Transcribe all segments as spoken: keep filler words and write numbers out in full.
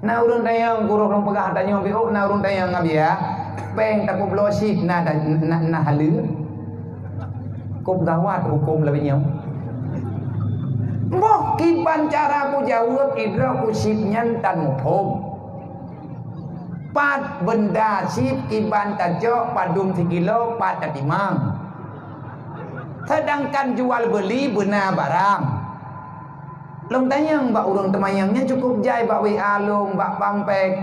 Na ureuëng tanyong, gurôh lôn peugah tanyoe biôk, na ureuëng tanyong ngon biak, péng tapubloe chip na, na, na haleue. Kôb gawat hukôm lagée nyoe. Boh kiban cara kujaweueb idroe ku chip nyan tan muphom. Pat beunda chip, kiban tacok, padum sikilo, pat tatimang. Sedangkan jual beuli beuna barang. Lôn tanyong bak ureuëng teumanyong nyan cukup jai bak W A lôn, bak Bang Pek,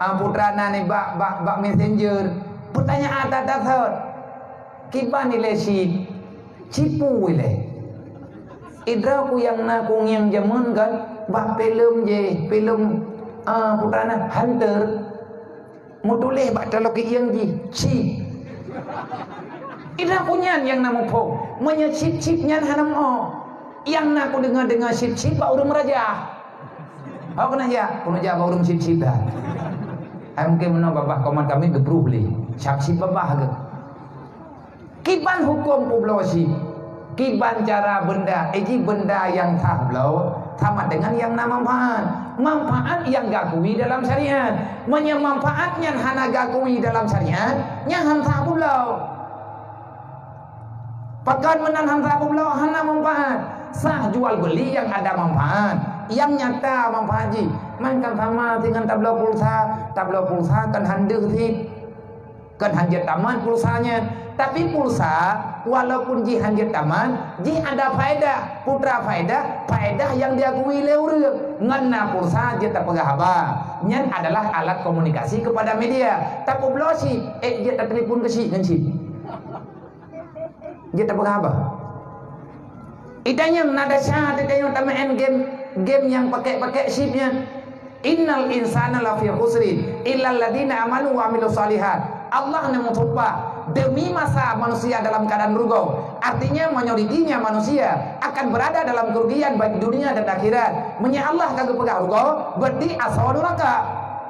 ah, putra na nibak, bak, bak Messenger. Peutanyaan that-that thot. Kiban ilée chip, chip peue ilée. Idroe ku nyang na ku ngieng jameun kan, bak filem jih, filem, ah, putra na Hunter. Meutuléh bak taloe keuieng jih, chip. Idroe ku nyan nyang na muphom, meunyoe chip-chip nyan hana meu'oh. Nyang na kudeungoe-deungoe chip-chip bak ureuëng meuraja. Ho keuneuk jak, keuneuk jak bak ureuëng chip-chip dah. Hai mungken meunoe babah komat kami geubruh lé. Chip-chip babah geuh. Kiban hukôm peubloe chip, kiban cara beunda, eh, jih beunda nyang sah bloe sama dengan nyang na manfaat. Manfaat nyang geukui dalam syariat. Meunyoe manfaat nyan hana geukui dalam syariat, nyan han sah peubloe. Pakon meunan han sah peubloe, hana manfaat. Sah jual beuli nyang ada manfaat, nyang nyata manfaat jih. Meunan sama deungon tabloe pulsa, tabloe pulsa kan han deuh cit. Kan han jeuet tamat pulsa nyan, tapi pulsa walaupun jih han jeuet tamat, jih ada faedah. Peue treuk faedah? Faedah nyang diakui lé ureuëng. Ngon na pulsa jeuet tapeugah haba. Nyan adalah alat komunikasi kepada media. Tapeubloe chip, eh, jeuet tatelepon keu chip ngon chip. Jeuet tapeugah haba. Itanyong na desya, itanyong tameu'en game, game nyang pakèk-pakèk chip nyan. "Innal insana lafi khusrin, illal ladzina amanu wa amilus shalihat." Allah neumeusumpah, "Demi masa manusia dalam keadaan rugoe." Artinya, majoritinya manusia akan berada dalam kerugian baik dunia dan akhirat. Meunyoe Allah ka geupeugah rugoe, berarti asoe nuraka.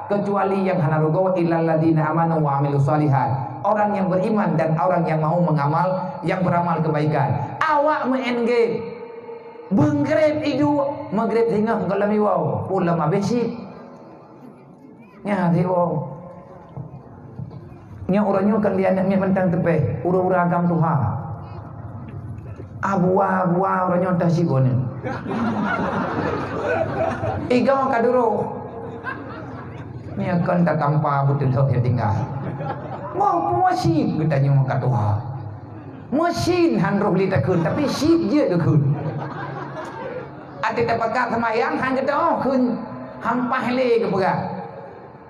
Kecuali nyang hana rugoe, "Illal ladzina amanu wa amilus shalihat." Orang yang beriman dan orang yang mau mengamal, yang beramal kebaikan. Awak meu'en game. Beungreb iduek, meugreb singoh goh lom iwoe, ulôn abéh chip. Nyan iwoe. Nyoe uroe nyoe kan di aneuk miet mantong teupéh, ureuëng-ureuëng agam tuha. Abua-abua uroe nyoe teuh chip uneuen. Igoe ka duroh. Nyoe kon takampa beuteuloh nyang tinggai. Wah, peue chip geutanyoe ka tuha. Meusén han roh lé takheun, tapi chip jeuet geukheun. Até tapakat seumayang han geuteu'oh kheun, han paih lé geupeugah,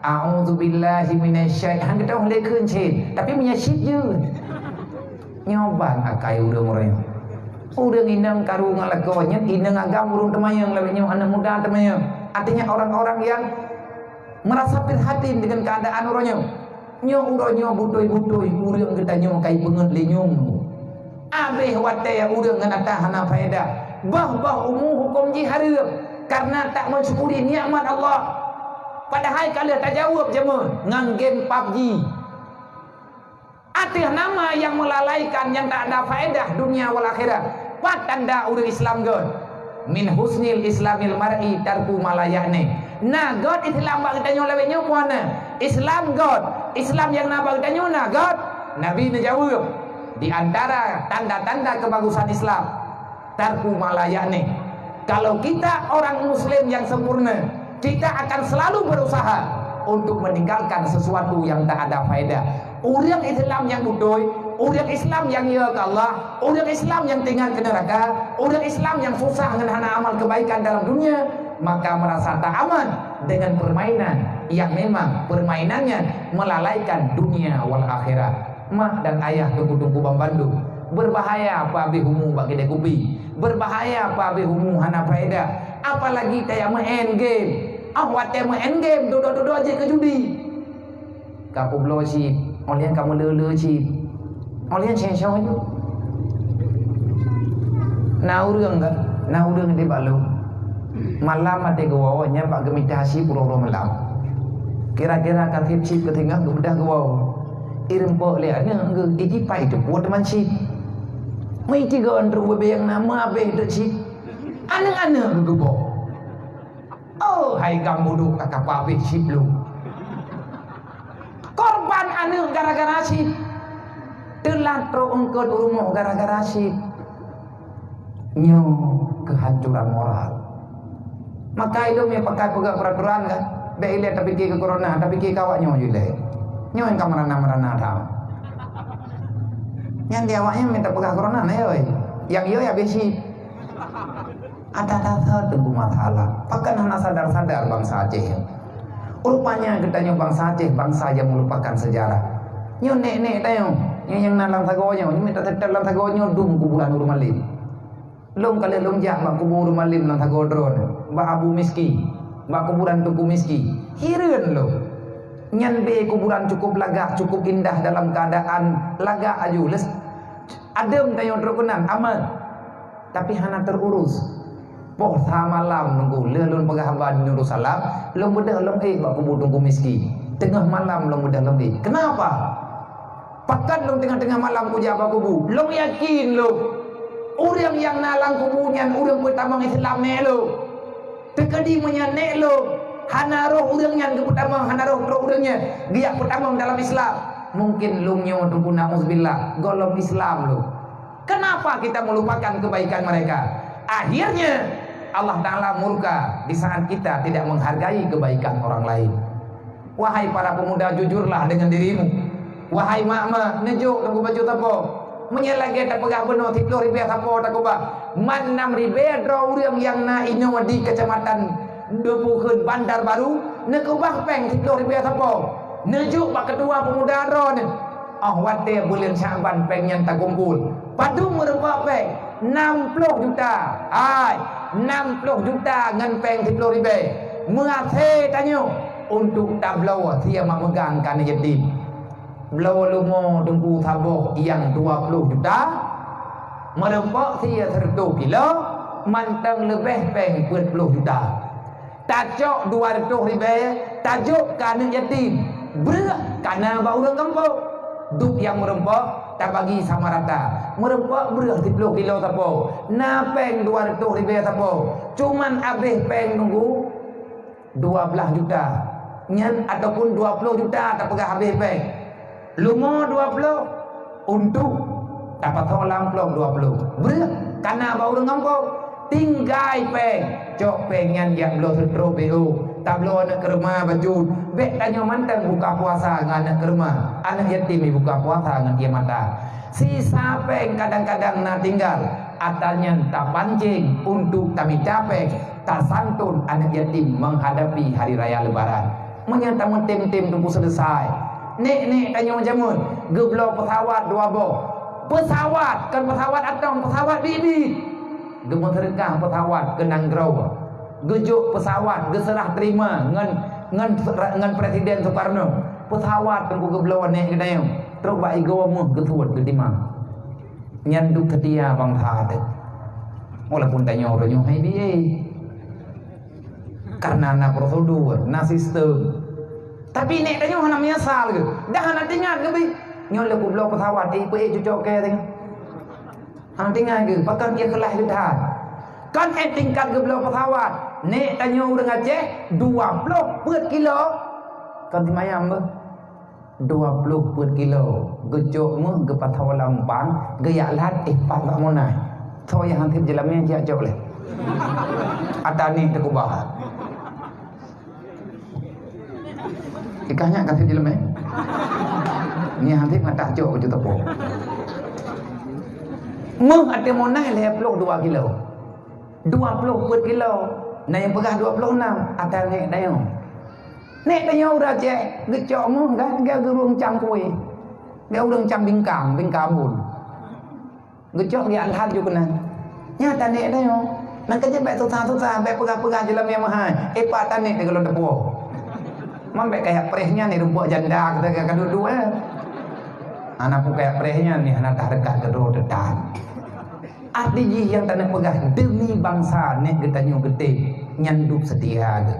"A'udzubillahi minasyai-," han geuteu'oh lé kheun cit, tapi meunyoe chip jeuet. Nyoe ban akai ureuëng-ureuëng. Ureuëng inong karu ngon lakoe nyan, inong agam ureuëng teumanyong lagée nyoe, aneuk muda teumanyong. Artinya orang-orang yang merasa prihatin dengan keadaan uroe nyoe. Nyoe uroe nyoe beutôi-beutôi ureuëng geutanyoe ka ipeungeut lé nyum. Abéh watée ureuëng ngon ata hana faedah. Bah-bah umu huköm jih hareuem, kareuna tak meusyukuri nikmat Allah. Padahai ka lheueh tajaweueb jameun ngon game pabji. Ateueh nama nyang meulalaikan nyang tak ada faedah dunia wal akhirat. Pat tanda ureuëng Islam göt? Min husnil islamil mar'i tarku ma la ya'ni. Na göt Islam bak geutanyoe lawét nyoe puana. Islam göt. Islam nyang na bak geutanyoe na göt. Nabi neujaweueb, di antara tanda-tanda kebagusan Islam, tarku ma la ya'ni. Kalau kita orang muslim yang sempurna, kita akan selalu berusaha untuk meninggalkan sesuatu yang tak ada faedah. Ureuëng Islam nyang beutôi, ureuëng Islam nyang yö keu Allah, ureuëng Islam nyang teuingat keu neuraka, ureuëng Islam nyang susah ngon hana amal kebaikan dalam dunia, maka merasa tak aman dengan permainan yang memang permainannya melalaikan dunia wal akhirat. Mak dan ayah teungku-teungku banmandum, berbahaya peuabéh umu bak keudè kupi, berbahaya peuabéh umu hana faedah, apalagi tajak meu'en game. Ah, watée meu'en game, dudoe-dudoe jeuet keu judi. Ka peubloe cit, óh lheueh ka meuleu-leu cit. Óh lheueh seng-seng ju. Na ureuëng ka, na ureuëng di bak lôn. Malam até geuwoe, nyan bak geumita cit uroe-uroe malam. Kira-kira ka tieb cit keu teungoh geubeudah geuwoe. Ireumpok lé aneuk geuh, iji pai teupuet teuma cit. Meuici geuh trok bubé nyang na meuabéh teuk cit. Aneuk-aneuk geuh geuboh. Oh, Hai gam budok ka kapabeh cit lom. Korban aneuk gara-gara cit. Teulat trok eungkôt u rumoh gara-gara cit. Nyoe keuhancuran moral. Maka ilôn nyang pakai peugah peraturan kan, bèk ilèe tapike keu corona, tapike keu awak nyoe ju ilèe. Nyoe nyang ka meurana-meurana that. Nyan di awak nyan mita peugah corona na yoi. Nyang yoi habéh cit. Ada dasar teungku masalah. Pakon hana sadar-sadar bansa Aceh. Rupanya geutanyoe bansa Aceh, bansa yang melupakan sejarah. Nyoe nèk-nèk tanyoe, nyoe nyang na lam sagoe nyoe, nyoe mita teutab lam sagoe nyoe dum kuburan ureueng malém. Lôn ka lheueh lôn jak bak kubu ureueng malém lam sagoe droeneuh, bak Abu Miski, bak kuburan Teungku Miski. Hireuen lôn. Nyan bèe kuburan cukup lagak, cukup indah dalam keadaan lagak aju. Leus adem tanyoe trok keunan, aman. Tapi hana terurus. Poh sa malam nunggu lheueh lôn peugah haba di Darussalam, lôn beudôh lôn éh bak kubu Teungku Miski. Teungoh malam lôn beudôh lôn éh. Kenapa? Pakon lôn teungoh-teungoh malam kujak bak kubu? Lôn yakin lôn, ureueng nyang na lam kubu nyan ureueng peutamong Islam nèk lôn. Teukeudi meunyoe nèk lôn hana roh ureueng nyan geupeutamong, hana roh trok ureueng nyan geujak peutamong dalam Islam, mungkin lôn nyoe teungku, na'udzubillah, gohlom Islam lôn. Kenapa kita melupakan kebaikan mereka? Akhirnya Allah Ta'ala murka di saat kita tidak menghargai kebaikan orang lain. Wahai para pemuda, jujurlah dengan dirimu. Wahai mak-mak, neujok teungku bacut sapo. Meunyoe lagèe tapeugah bunoe siplôh ribèe sapo takeubah, man nam ribèe droe ureueng nyang na inoe di Kecamatan Dubukheun, Bandarbaru, neukeubah pèng siplôh ribèe sapo. Neujok bak ketua pemuda droeneuh. Óh watèe buleuen Syakban pèng nyan takumpul. Padum meureumpok pèng? Nam plôh juta. Hai, nam plôh juta ngon pèng siplôh ribèe. Meuasèe tanyoe untuk tabloe sie mak meugang keu aneuk yatim. Bloe leumo teungku saboh nyang dua plôh juta, meureumpok sie sireutôh kilo, mantong leubeh pèng peuet plôh juta. Tacok dua reutôh ribèe, tajok keu aneuk yatim. Breueh kana bak ureueng gampông. Duek nyang meureumpok tabagi sama rata. Meureumpok breueh siplôh kilo sapo. Na pèng dua reutôh ribèe sapo. Cuman abéh pèng teungku dua blah juta. Nyan ataupun dua plôh juta tapeugah abéh pèng. Leumo dua plôh, untuk tapasoe lam plôh dua plôh. Breueh kana bak ureueng gampông. Tinggai pèng, cok pèng nyan jak bloe sireutôh B O, tabloe aneuk keureuma bacut. Bèk tanyoe mantong buka puasa ngon aneuk keureuma, aneuk yatim jibuka puasa ngon ie mata. Sisa pèng kadang-kadang na tinggal, atra nyan tapancéng untuk tamita pèng, tasantôn aneuk yatim menghadapi hari raya Lebaran. Meunyoe tameutem-tem teungku seuleusai, nèk-nèk tanyoe jameun geubloe peusawat dua boh. Peusawat, kon peusawat atong, peusawat biet-biet. Geumeuseudeukah peusawat keu nanggroe. Geujok peusawat geuseurah teurima ngon, ngon, ngon Presiden Sukarno. Peusawat teungku geubloe nèk geutanyoe, trok bak igoe méuh geusuet geutimang. Nyan duek seutia bansa teuh. Walaupun tanyoe uroe nyoe hai B A. Karena na prosedur, na sistem. Tapi nèk tanyoe hana meunyeusal geuh. Dah hana teuingat geuh bih. Nyoe lé kubloe peusawat, eh, peuék cucok kèe teuh. Hana teuingat geuh, pakon ie keulaih geuh that. Kan eh tingkat geubloe peusawat. Nèk tanyoe ureueng Aceh dua plôh peuet kilo. Kan simayang beuh. Dua plôh peuet kilo, geucok méuh geupasoe lam ban, geujak lhat, eh, pat bak Monas. Soe nyang han sép jeulamèe jak cok lé. Atra nèk teukeubah. Ikah nyak ka sép jeulamèe. Nyan han sép ngatah cok baju teupok. Méuh ateueh Monas lhèe plôh dua kilo. Dua plôh peuet kilo. Na nyang peugah dua plôh nam, atra nèk tanyoe. Nèk tanyoe ureueng Aceh, geucok méuh kan, geu-, geurueng cang kueh. Geu-, geurueng cang bingkang, bingkang bun. Geucok geujak lhat ju keunan. Nyan atra nèk tanyoe. Nyan keuh jeuet bèk susah-susah, bèk peugah-peugah jeulamèe meuhai. Eh, pat atra nèk teuh gohlom teupeue. Man bèk kajak preh nyan, ni rumpok janda, kata ka duek-duek, eh. Hana peue kajak preh nyan, ni hana tah reukat keudroe teuh tan. Arti jih nyang taneuk peugah, demi bansa nèk geutanyoe geutem, nyan duek seutia geuh.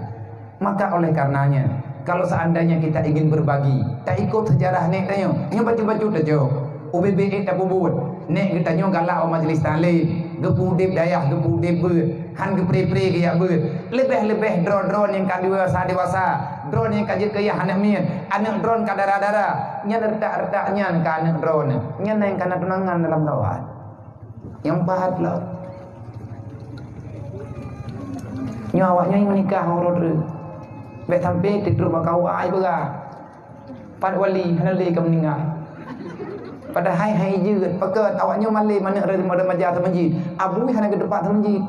Maka oleh karenanya, kalau seandainya kita ingin berbagi, taikot sejarah nèk tanyoe, nyoe bacut-bacut tajok. U B B E tapeubuet, nèk geutanyoe galak u majlis taklim, geupeuudép dayah, geupeuudép beuet. Han geupre-pre geujak beuet. Leubeh-leubeh droe-droe nyang ka dewasa-dewasa, droe nyang ka jeuet keu yah aneuk miet, aneuk droe ka dara-dara, nyan reutak-reutak nyan ka aneuk droe. Nyan nyang ka na tunangan dalam kawan. Nyang pahat lom. Nyoe awak nyoe meunikah ngon uroe treuk. Bèk sampai titrok bak kawan ai beurah. Pat wali hana lé ka meuninggai. Padahai hai jeuet, pakon awak nyoe malèe manök remaja seumeujid. Abui hana geuteupat seumeujid.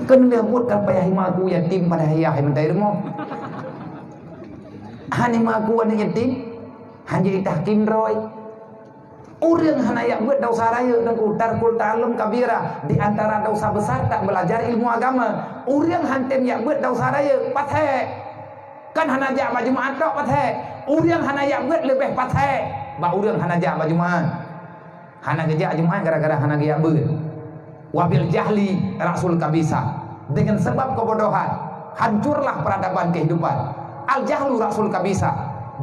Keuneulheueh buet ka payah imeung aku yatim padahai yah hai meutai rumoh. Hana imeung aku aneuk yatim, hana jitahkim droe. Ureuëng hana jak beuet desya rayeuk, Teungku, tarkul ta'allum kabira, di antara desya besar tak belajar ilmu agama. Ureuëng han tem jak beuet desya rayeuk, pathèe. Kan hana jak bak Jumaat tok, pathèe. Ureuëng hana jak beuet leubeh pathèe bak ureuëng hana jak bak Jumaat. Hana geujak Jumaat gara-gara hana geujak beuet. Wabil jahli ra'sul kabisa. Dengan sebab kebodohan, hancurlah peradaban kehidupan. Al jahlu ra'sul kabisa.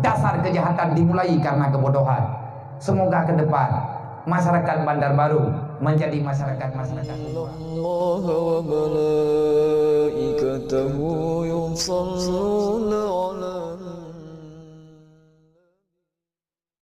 Dasar kejahatan dimulai karena kebodohan. Semoga ke depan masyarakat Bandar Baru menjadi masyarakat-masyarakat.